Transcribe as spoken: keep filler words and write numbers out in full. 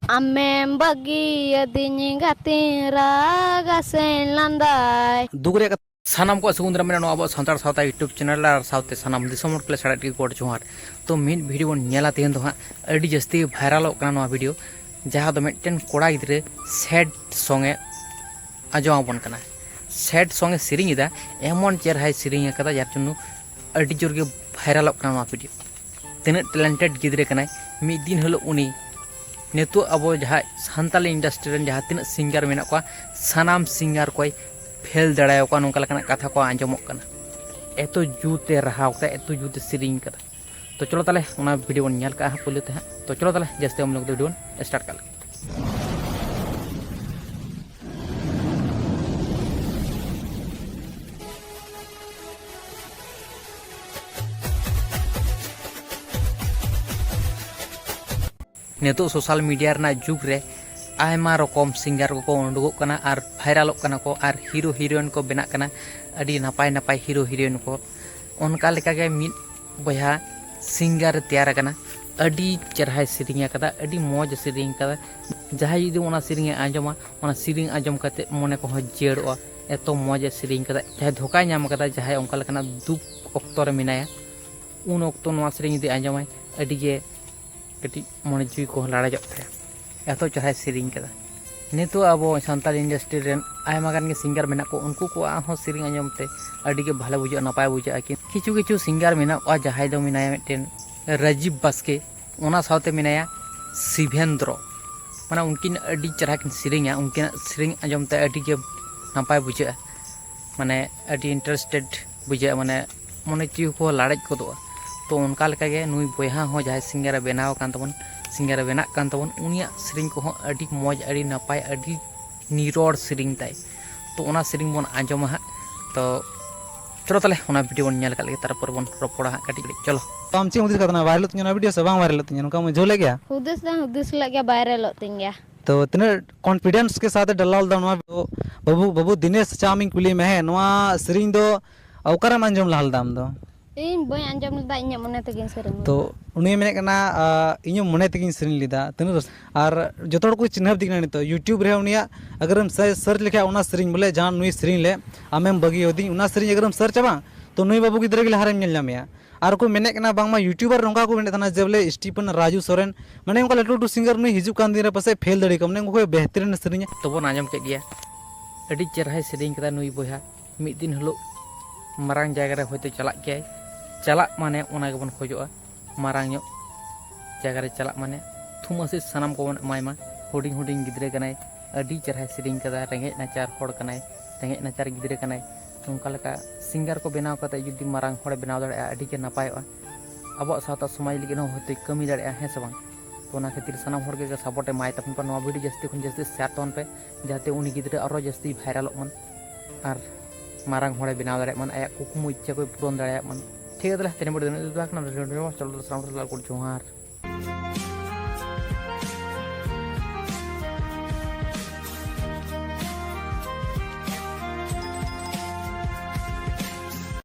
ᱟᱢᱮᱢ ᱵᱟᱹᱜᱤᱭᱟᱹᱫᱤᱧ ᱜᱟᱛᱮᱧ ᱨᱟᱜᱟ ᱥᱮᱧ ᱞᱟᱸᱫᱟᱭ᱾ ᱫᱩᱠ ᱨᱮᱭᱟᱜ ᱠᱟᱛᱷᱟ᱾ ᱥᱟᱱᱟᱢ ᱠᱚᱣᱟᱜ ᱥᱟᱹᱜᱩᱱ ᱫᱟᱨᱟᱢ ᱢᱮᱱᱟᱜᱼᱟ ᱱᱚᱣᱟ ᱟᱵᱚᱣᱟᱜ ᱥᱟᱱᱛᱟᱲ ᱥᱟᱶᱛᱟ YouTube channel ᱟᱨ ᱥᱟᱶᱛᱮ ᱥᱟᱱᱟᱢ ᱫᱤᱥᱚᱢ ᱦᱚᱲ ᱠᱚᱞᱮ ᱥᱟᱲᱮᱫ ᱜᱮ ᱜᱚᱰ ᱡᱚᱦᱟᱨ᱾ ᱛᱚ ᱢᱤᱫ ᱵᱷᱤᱰᱤᱭᱳ ᱵᱚᱱ ᱧᱮᱞᱟ ᱛᱮᱦᱮᱧ ᱫᱚ ᱦᱟᱸᱜ, ᱟᱹᱰᱤ ᱡᱟᱹᱥᱛᱤ ᱵᱷᱟᱭᱨᱟᱞᱚᱜ ᱠᱟᱱᱟ ᱱᱚᱣᱟ ᱵᱷᱤᱰᱤᱭᱳ, ᱡᱟᱦᱟᱸ ᱫᱚ ᱢᱤᱫᱴᱮᱱ ᱠᱚᱲᱟ ᱜᱤᱫᱽᱨᱟᱹ ᱥᱮᱰ ᱥᱚᱝ ᱮ ᱟᱸᱡᱚᱢ ᱟᱵᱚᱱ ᱠᱟᱱᱟ᱾ ᱥᱮᱰ ᱥᱚᱝ ᱮ ᱥᱮᱨᱮᱧ ᱮᱫᱟ, ᱮᱢᱚᱱ ᱪᱮᱦᱨᱟᱭ ᱥᱮᱨᱮᱧ ᱟᱠᱟᱫᱟ ᱡᱟᱨ ᱡᱚᱱᱱᱚ ᱟᱹᱰᱤ ᱡᱳᱨ ᱜᱮ ᱵᱷᱟᱭᱨᱟᱞᱚᱜ ᱠᱟᱱᱟ ᱱᱚᱣᱟ ᱵᱷᱤᱰᱤᱭᱳ᱾ ᱛᱤᱱᱟᱹᱜ ᱴᱮᱞᱮᱱᱴᱮᱰ ᱜᱤᱫᱽᱨᱟᱹ ᱠᱟᱱᱟᱭ, ᱢᱤᱫ ᱫᱤᱱ ᱦᱤᱞᱳᱜ ᱩᱱᱤ ᱱᱤᱛᱚᱜ ᱟᱵᱚ ᱡᱟᱦᱟᱸ ᱥᱟᱱᱛᱟᱞᱤ ᱤᱱᱰᱟᱥᱴᱨᱤ ᱨᱮᱱ ᱡᱟᱦᱟᱸ ᱛᱤᱱᱟᱹᱜ ᱥᱤᱝᱜᱟᱨ ᱢᱮᱱᱟᱜ ᱠᱚᱣᱟ, ᱥᱟᱱᱟᱢ ᱥᱤᱝᱜᱟᱨ ᱠᱚᱭ ᱯᱷᱮᱞ ᱫᱟᱲᱮᱭᱟᱠᱚᱣᱟ, ᱱᱚᱝᱠᱟ ᱞᱮᱠᱟᱱᱟᱜ ᱠᱟᱛᱷᱟ ᱠᱚ ᱟᱸᱡᱚᱢᱚᱜ ᱠᱟᱱᱟ᱾ ᱮᱛᱚ ᱡᱩᱛ ᱮ ᱨᱟᱦᱟᱣ ᱠᱟᱫᱟ, ᱮᱛᱚ ᱡᱩᱛ ᱮ ᱥᱮᱨᱮᱧ ᱠᱟᱫᱟ᱾ ᱛᱚ ᱪᱚᱞᱚ ᱛᱟᱦᱞᱮ ᱚᱱᱟ ᱵᱷᱤᱰᱤᱭᱳ ᱵᱚᱱ ᱧᱮᱞ ᱠᱟᱜᱼᱟ ᱦᱟᱸᱜ ᱯᱳᱭᱞᱳ ᱛᱮ ᱦᱟᱸᱜ᱾ ᱛᱚ ᱪᱚᱞᱚ ᱛᱟᱦᱞᱮ ᱡᱟᱹᱥᱛᱤ ᱵᱟᱝ ᱵᱚᱱ ᱞᱚᱝ ᱠᱟᱫᱟ, ᱵᱷᱤᱰᱤᱭᱳ ᱵᱚᱱ ᱥᱴᱟᱨᱴ ᱠᱟᱜ ᱞᱮᱜᱮ᱾ ᱱᱤᱛᱚᱜ ᱥᱳᱥᱟᱞ ᱢᱤᱰᱤᱭᱟ ᱨᱮᱱᱟᱜ ᱡᱩᱜᱽ ᱨᱮ ᱟᱭᱢᱟ ᱨᱚᱠᱚᱢ ᱥᱤᱝᱜᱟᱨ ᱠᱚᱠᱚ ᱩᱰᱩᱠᱚᱜ ᱠᱟᱱᱟ ᱟᱨ ᱵᱷᱟᱭᱨᱟᱞᱚᱜ ᱠᱟᱱᱟ ᱠᱚ ᱟᱨ ᱦᱤᱨᱳ ᱦᱤᱨᱳᱭᱤᱱ ᱠᱚ ᱵᱮᱱᱟᱜ ᱠᱟᱱᱟ, ᱟᱹᱰᱤ ᱱᱟᱯᱟᱭ ᱱᱟᱯᱟᱭ ᱦᱤᱨᱳ ᱦᱤᱨᱳᱭᱤᱱ ᱠᱚ᱾ ᱚᱱᱠᱟ ᱞᱮᱠᱟᱜᱮ ᱢᱤᱫ ᱵᱚᱭᱦᱟ ᱥᱤᱝᱜᱟᱨ ᱮ ᱛᱮᱭᱟᱨ ᱟᱠᱟᱱᱟ, ᱟᱹᱰᱤ ᱪᱮᱨᱦᱟᱭ ᱥᱮᱨᱮᱧ ᱟᱠᱟᱫᱟ, ᱟᱹᱰᱤ ᱢᱚᱡᱽ ᱮ ᱥᱮᱨᱮᱧ ᱟᱠᱟᱫᱟ᱾ ᱡᱟᱦᱟᱸᱭ ᱡᱩᱫᱤ ᱚᱱᱟ ᱥᱮᱨᱮᱧ ᱮ ᱟᱸᱡᱚᱢᱟ, ᱚᱱᱟ ᱥᱮᱨᱮᱧ ᱟᱸᱡᱚᱢ ᱠᱟᱛᱮ ᱢᱚᱱᱮ ᱠᱚᱦᱚᱸ ᱡᱤᱭᱟᱹᱲᱚᱜᱼᱟ, ᱮᱛᱚ ᱢᱚᱡᱽ ᱮ ᱥᱮᱨᱮᱧ ᱟᱠᱟᱫᱟ᱾ ᱡᱟᱦᱟᱸᱭ ᱫᱷᱳᱠᱟᱭ ᱧᱟᱢ ᱟᱠᱟᱫᱟ, ᱡᱟᱦᱟᱸᱭ ᱚᱱᱠᱟ ᱞᱮᱠᱟᱱᱟᱜ ᱫᱩᱠ ᱚᱠᱛᱚ ᱨᱮ ᱢᱮᱱᱟᱭᱟ, ᱩᱱ ᱚᱠᱛᱚ ᱱᱚᱣᱟ ᱥᱮᱨᱮᱧ ᱡᱩᱫᱤ ᱟᱸᱡᱚᱢᱟᱭ, ᱟᱹᱰᱤ ᱜᱮ ᱠᱟᱹᱴᱤᱡ ᱢᱚᱱᱮ ᱡᱤᱣᱤ ᱠᱚ ᱞᱟᱲᱮᱡᱚᱜ ᱛᱟᱭᱟ᱾ ᱮᱛᱚ ᱪᱮᱦᱨᱟᱭ ᱥᱮᱨᱮᱧ ᱠᱟᱫᱟ᱾ ᱱᱤᱛᱚᱜ ᱟᱵᱚ ᱥᱟᱱᱛᱟᱲ ᱤᱱᱰᱟᱥᱴᱨᱤ ᱨᱮᱱ ᱟᱭᱢᱟ ᱜᱟᱱ ᱜᱮ ᱥᱤᱝᱜᱟᱨ ᱢᱮᱱᱟᱜ ᱠᱚ, ᱩᱱᱠᱩ ᱠᱚᱣᱟᱜ ᱦᱚᱸ ᱥᱮᱨᱮᱧ ᱟᱸᱡᱚᱢ ᱛᱮ ᱟᱹᱰᱤ ᱜᱮ ᱵᱷᱟᱞᱮ ᱵᱩᱡᱷᱟᱹᱜᱼᱟ, ᱱᱟᱯᱟᱭ ᱵᱩᱡᱷᱟᱹᱜᱼᱟ᱾ ᱠᱤ-, ᱠᱤᱪᱷᱩ ᱠᱤᱪᱷᱩ ᱥᱤᱝᱜᱟᱨ ᱢᱮᱱᱟᱜ ᱠᱚᱣᱟ, ᱡᱟᱦᱟᱸᱭ ᱫᱚ ᱢᱮᱱᱟᱭᱟ ᱢᱤᱫᱴᱮᱱ ᱨᱟᱡᱤᱵ ᱵᱟᱥᱠᱮ, ᱚᱱᱟ ᱥᱟᱶᱛᱮ ᱢᱮᱱᱟᱭᱟ ᱥᱤᱵᱷᱮᱱᱫᱨᱚ᱾ ᱢᱟᱱᱮ ᱩᱱᱠᱤᱱ ᱟᱹᱰᱤ ᱪᱮᱦᱨᱟ ᱠᱤᱱ ᱥᱮᱨᱮᱧᱟ, ᱩᱱᱠᱤᱱᱟᱜ ᱥᱮᱨᱮᱧ ᱟᱸᱡᱚᱢ ᱛᱮ ᱟᱹᱰᱤ ᱜᱮ ᱱᱟᱯᱟᱭ ᱵᱩᱡᱷᱟᱹᱜᱼᱟ᱾ ᱢᱟᱱᱮ ᱟᱹᱰᱤ ᱤᱱᱴᱟᱨᱮᱥᱴᱮᱰ ᱵᱩᱡᱷᱟᱹᱜᱼᱟ, ᱢᱟᱱᱮ ᱢᱚᱱᱮ ᱡᱤᱣᱤ ᱠᱚ ᱞᱟᱲᱮᱡ ᱜᱚᱫᱚᱜᱼᱟ᱾ ᱛᱚ ᱚᱱᱠᱟ ᱞᱮᱠᱟᱜᱮ ᱱᱩᱭ ᱵᱚᱭᱦᱟ ᱦᱚᱸ ᱡᱟᱦᱟᱸᱭ ᱥᱤᱝᱜᱟᱨᱮ ᱵᱮᱱᱟᱣ ᱟᱠᱟᱱ ᱛᱟᱵᱚᱱ, ᱥᱤᱝᱜᱟᱨᱮ ᱵᱮᱱᱟᱜ ᱠᱟᱱ ᱛᱟᱵᱚᱱ, ᱩᱱᱤᱭᱟᱜ ᱥᱮᱨᱮᱧ ᱠᱚᱦᱚᱸ ᱟᱹᱰᱤ ᱢᱚᱡᱽ, ᱟᱹᱰᱤ ᱱᱟᱯᱟᱭ, ᱟᱹᱰᱤ ᱱᱤᱨᱚᱲ ᱥᱮᱨᱮᱧ ᱛᱟᱭ᱾ ᱛᱚ ᱚᱱᱟ ᱥᱮᱨᱮᱧ ᱵᱚᱱ ᱟᱸᱡᱚᱢᱟ ᱦᱟᱸᱜ᱾ ᱛᱚ ᱪᱚᱞᱚ ᱛᱟᱦᱞᱮ ᱚᱱᱟ ᱵᱷᱤᱰᱤᱭᱳ ᱵᱚᱱ ᱧᱮᱞ ᱠᱟᱜ ᱞᱮᱜᱮ, ᱛᱟᱨᱯᱚᱨ ᱵᱚᱱ ᱨᱚᱯᱚᱲᱟ ᱦᱟᱸᱜ ᱠᱟᱹᱴᱤᱡ ᱠᱟᱹᱴᱤᱡ᱾ ᱪᱚᱞᱚ᱾ ᱛᱚ ᱟᱢ ᱪᱮᱫ ᱮᱢ ᱦᱩᱫᱤᱥ ᱠᱟᱫ ᱛᱟᱦᱮᱱᱟ, ᱵᱷᱟᱭᱨᱟᱞᱚᱜ ᱛᱤᱧᱟ ᱱᱚᱣᱟ ᱵᱷᱤᱰᱤᱭᱳ ᱥᱮ ᱵᱟᱝ ᱵᱷᱟᱭᱨᱟᱞᱚᱜ ᱛᱤᱧᱟ, ᱱᱚᱝᱠᱟᱢ ᱵᱩᱡᱷᱟᱹᱣ ᱞᱮᱫ ᱜᱮᱭᱟ? ᱦᱩᱫᱤᱥ ᱫᱚᱧ ᱦᱩᱫᱤᱥ ᱞᱮᱫ ᱜᱮᱭᱟ, ᱵᱷᱟᱭᱨᱟᱞᱚᱜ ᱛᱤᱧ ᱜᱮᱭᱟ᱾ ᱛᱚ ᱛᱤᱱᱟᱹᱜ ᱠᱚᱱᱯᱷᱤᱰᱮᱱᱥ ᱠᱮ ᱥᱟᱛᱷ ᱰᱟᱞᱟᱣ ᱞᱮᱫᱟ ᱱᱚᱣᱟ ᱵᱷᱤᱰᱤᱭᱳ? ᱵᱟᱹᱵᱩ, ᱵᱟᱹᱵᱩ ᱫᱤᱱᱮᱥ, ᱟᱪᱪᱷᱟ ᱟᱢᱤᱧ ᱠᱩᱞᱤ ᱢᱮ, ᱦᱮᱸ, ᱱᱚᱣᱟ ᱥᱮᱨᱮᱧ ᱫᱚ ᱚᱠᱟᱨᱮᱢ ᱟᱸᱡᱚᱢ ᱞᱟᱦᱟ ᱞᱮᱫᱟ ᱟᱢ ᱫᱚ? ᱤᱧ ᱵᱟᱹᱧ ᱟᱸᱡᱚᱢ ᱞᱮᱫᱟ, ᱤᱧᱟᱹᱜ ᱢᱚᱱᱮ ᱛᱮᱜᱮᱧ ᱥᱮᱨᱮᱧ ᱞᱮᱫᱟ᱾ ᱛᱚ ᱩᱱᱤᱭ ᱢᱮᱱᱮᱫ ᱠᱟᱱᱟ, ᱟᱨ ᱡᱚᱛᱚ ᱦᱚᱲ ᱠᱚ ᱪᱤᱱᱦᱟᱹᱯ ᱫᱤᱧ ᱠᱟᱱᱟ ᱱᱤᱛᱚᱜ YouTube ᱨᱮ᱾ ᱩᱱᱤᱭᱟᱜ ᱟᱜᱟᱨᱮᱢ search ᱞᱮᱠᱷᱟᱡ ᱚᱱᱟ ᱥᱮᱨᱮᱧ ᱵᱚᱞᱮ, ᱡᱟᱦᱟᱸ ᱱᱩᱭ ᱥᱮᱨᱮᱧ ᱞᱮ ᱟᱢᱮᱢ ᱵᱟᱹᱜᱤ ᱟᱹᱫᱤᱧ, ᱚᱱᱟ ᱥᱮᱨᱮᱧ ᱟᱜᱟᱨᱮᱢ searchᱟ ᱵᱟᱝ, ᱛᱚ ᱱᱩᱭ ᱵᱟᱹᱵᱩ ᱜᱤᱫᱽᱨᱟᱹ ᱜᱮ ᱞᱟᱦᱟᱨᱮᱢ ᱧᱮᱞ ᱧᱟᱢᱮᱭᱟ᱾ ᱟᱨ ᱠᱚ ᱢᱮᱱᱮᱫ ᱠᱟᱱᱟ ᱵᱟᱝᱢᱟ YouTuber ᱱᱚᱝᱠᱟ ᱠᱚ ᱢᱮᱱᱮᱫ ᱛᱟᱦᱮᱱᱟ ᱡᱮ ᱵᱚᱞᱮ ᱥᱴᱤᱯᱷᱮᱱ ᱨᱟᱡᱩ ᱥᱚᱨᱮᱱ, ᱢᱟᱱᱮ ᱚᱱᱠᱟ ᱞᱟᱹᱴᱩ ᱞᱟᱹᱴᱩ ᱥᱤᱝᱜᱟᱨ ᱱᱩᱭ ᱦᱤᱡᱩᱜ ᱠᱟᱱ ᱫᱤᱱ ᱨᱮ ᱯᱟᱥᱮᱡ ᱯᱷᱮᱞ ᱫᱟᱲᱮ ᱠᱚᱣᱟ, ᱢᱟᱱᱮ ᱩᱱᱠᱩ ᱠᱷᱚᱡ ᱵᱮᱦᱛᱟᱨᱤᱱ ᱥᱮᱨᱮᱧᱟ᱾ ᱛᱚᱵᱚᱱ ᱟᱸᱡᱚᱢ ᱠᱮᱫ ᱜᱮᱭᱟ, ᱟᱹᱰᱤ ᱪᱮᱨᱦᱟᱭ ᱥᱮᱨᱮᱧ ᱠᱟᱫᱟ ᱱᱩᱭ ᱵᱚᱭᱦᱟ᱾ ᱢᱤᱫ ᱫᱤᱱ ᱦᱤᱞᱳᱜ ᱢᱟᱨᱟᱝ ᱡᱟᱭᱜᱟ ᱨᱮ ᱦᱚᱭᱛᱳ ᱪᱟᱞᱟᱜ ᱜᱮᱭᱟᱭ᱾ ᱪᱟᱞᱟᱜ ᱢᱟᱱᱮ ᱚᱱᱟ ᱜᱮᱵᱚᱱ ᱠᱷᱚᱡᱚᱜᱼᱟ, ᱢᱟᱨᱟᱝ ᱧᱚᱜ ᱡᱟᱭᱜᱟ ᱨᱮ ᱪᱟᱞᱟᱜ ᱢᱟᱱᱮ ᱛᱷᱩᱢ ᱟᱥᱤᱥ ᱥᱟᱱᱟᱢ ᱠᱚᱵᱚᱱ ᱮᱢᱟᱭ ᱢᱟ᱾ ᱦᱩᱰᱤᱧ ᱦᱩᱰᱤᱧ ᱜᱤᱫᱽᱨᱟᱹ ᱠᱟᱱᱟᱭ, ᱟᱹᱰᱤ ᱪᱮᱨᱦᱟᱭ ᱥᱮᱨᱮᱧ ᱠᱟᱫᱟ, ᱨᱮᱸᱜᱮᱡ ᱱᱟᱪᱟᱨ ᱦᱚᱲ ᱠᱟᱱᱟᱭ, ᱨᱮᱸᱜᱮᱡ ᱱᱟᱪᱟᱨ ᱜᱤᱫᱽᱨᱟᱹ ᱠᱟᱱᱟᱭ᱾ ᱱᱚᱝᱠᱟ ᱞᱮᱠᱟ ᱥᱤᱝᱜᱟᱨ ᱠᱚ ᱵᱮᱱᱟᱣ ᱠᱟᱛᱮ ᱡᱩᱫᱤ ᱢᱟᱨᱟᱝ ᱦᱚᱲᱮ ᱵᱮᱱᱟᱣ ᱫᱟᱲᱮᱭᱟᱜᱼᱟ, ᱟᱹᱰᱤ ᱜᱮ ᱱᱟᱯᱟᱭᱚᱜᱼᱟ᱾ ᱟᱵᱚᱣᱟᱜ ᱥᱟᱶᱛᱟ ᱥᱚᱢᱟᱡᱽ ᱞᱟᱹᱜᱤᱫ ᱦᱚᱸ ᱦᱚᱭᱛᱳᱭ ᱠᱟᱹᱢᱤ ᱫᱟᱲᱮᱭᱟᱜᱼᱟ, ᱦᱮᱸ ᱥᱮ ᱵᱟᱝ? ᱛᱚ ᱚᱱᱟ ᱠᱷᱟᱹᱛᱤᱨ ᱥᱟᱱᱟᱢ ᱦᱚᱲ ᱜᱮ ᱥᱟᱯᱳᱨᱴ ᱮᱢᱟᱭ ᱛᱟᱵᱚᱱ ᱯᱮ᱾ ᱱᱚᱣᱟ ᱵᱷᱤᱰᱤᱭᱳ ᱡᱟᱹᱥᱛᱤ ᱠᱷᱚᱱ ᱡᱟᱹᱥᱛᱤ ᱥᱮᱭᱟᱨ ᱛᱟᱵᱚᱱ ᱯᱮ, ᱡᱟᱛᱮ ᱩᱱᱤ ᱜᱤᱫᱽᱨᱟᱹ ᱟᱨᱚ ᱡᱟᱹᱥᱛᱤ ᱵᱷᱟᱭᱨᱟᱞᱚᱜ ᱢᱟᱱ ᱟᱨ ᱢᱟᱨᱟᱝ ᱦᱚᱲᱮ ᱵᱮᱱᱟᱣ ᱫᱟᱲᱮᱭᱟᱜ ᱢᱟᱱ, ᱟᱭᱟᱜ ᱠᱩᱠᱢᱩ ᱤᱪᱪᱷᱟᱹ ᱠᱚᱭ ᱯᱩᱨᱚᱱ ᱫᱟᱲᱮᱭᱟᱜ ᱢᱟᱱ᱾ ᱴᱷᱤᱠ ᱜᱮᱭᱟ, ᱛᱟᱦᱞᱮ ᱛᱮᱦᱮᱧ ᱵᱷᱤᱰᱤᱭᱳ ᱫᱚ ᱤᱱᱟᱹᱜ ᱜᱮ ᱛᱟᱦᱮᱸ ᱠᱟᱱᱟ᱾ ᱪᱚᱞᱚ ᱥᱟᱱᱟᱢ ᱠᱚ ᱡᱚᱦᱟᱨ᱾